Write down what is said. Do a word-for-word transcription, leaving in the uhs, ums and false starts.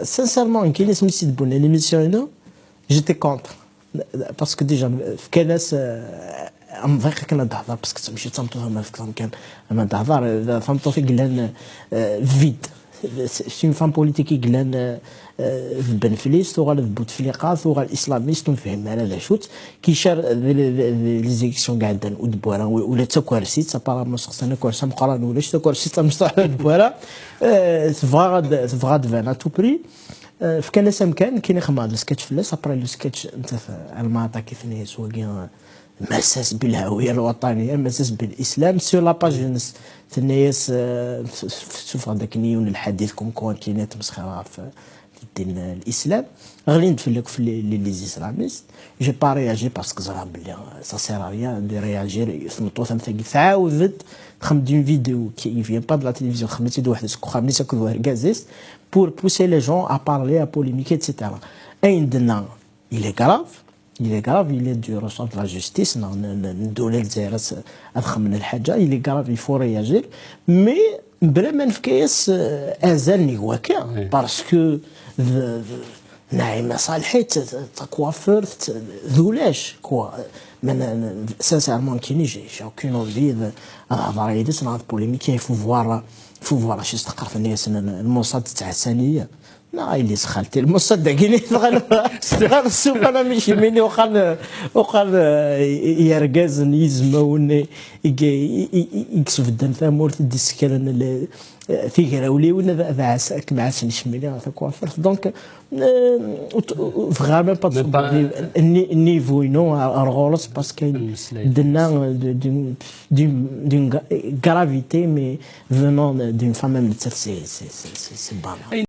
Sincèrement, nekk ini asmi s-d-wwin l'émission-inu, j'étais contre. Parce que déjà, fkan-as, euh, amḍiq akken ad d-tehḍer, parce que mačči d tameṭṭut ama fkan kan ama d-tehḍer, euh, tameṭṭut i yellan, euh, vide. C'est une femme politique i yellan, euh, euh, d Benflis, tuɣal d Bouteflika, tuɣal islamiste, ur nefhim ara d acu-tt. Kicar di, di, di, di les élections iɛeddan ur d-tewwi ara ula d takersit, apparemment seqsan akersi ameqqran ulac takersit am Mecṭuḥ ur d-tewwi ara. Euh, tebɣa ad, tebɣa ad tban à tout prix. Euh, fkan-as amkan, kini xemmeɣ le sketch fell-as, après le sketch, netta alma attaqué-t-nni s wagi, euh, مساس بالهوية الوطنية, مساس بالإسلام, sur la page-ines, tenna-yas, euh, f-, f-, tessufeɣ-d akken yiwen lḥadit comme quoi kini tmesxir ɣef, ɣef ddin الإسلام. Ɣlin-d fell-ak, fell-, les, les islamistes. J'ai pas réagi parce que ẓriɣ belli, euh, ça sert à rien de réagir. Tmeṭṭut am tagi tɛawed-d, txeddem une vidéo qui vient pas de la télévision, txeddem-itt-id weḥd-s deg uxxam-is akked wergaz-is, pour pousser les gens à parler, à polémiquer, et cetera. Ayen d-tenna, il est grave, il est grave, il est du ressort de la justice, neɣ n, n, n ddula n Lezzayer ad, ad xemmen lḥaǧa, il est grave, il faut réagir, mais bla ma nefka-yas, euh, azal n wakka, parce que d, d, Naïma Salhi, d, d, d takwafert, d, d ulac, quoi. Mais n, n, sincèrement, kini, j'ai, j'ai aucune envie de, ad hḍeṛ yid-s, neɣ ad polémiquer, il faut voir, il faut voir acu s teqqar tenna-yasen, n, n Mossad ttɛassan-iyi. Neɣ a yelli-s xalti, lmuṣaddaq-ini tɣelb, tɣelb ssuq, ala mi kemmini uqan, uqan, eh, yergazen yizmawen i, i, i, i, i yesbedden tamurt, i d-issekren le-, eh, tigrawliwin, ad, ad ɛas-, ad kem-ɛassen kemmini ɣer takwafert. Donc, eh, ur t-, ur bɣiɣ même pas de, niveau inu ar, ar ɣur-s, parce que d-tenna, eh, de-, d'une, d'une, d'une gra-, gravité, mais venant d'une femme, am nettat, c'est, c'est, c'est, c'est, c'est banal.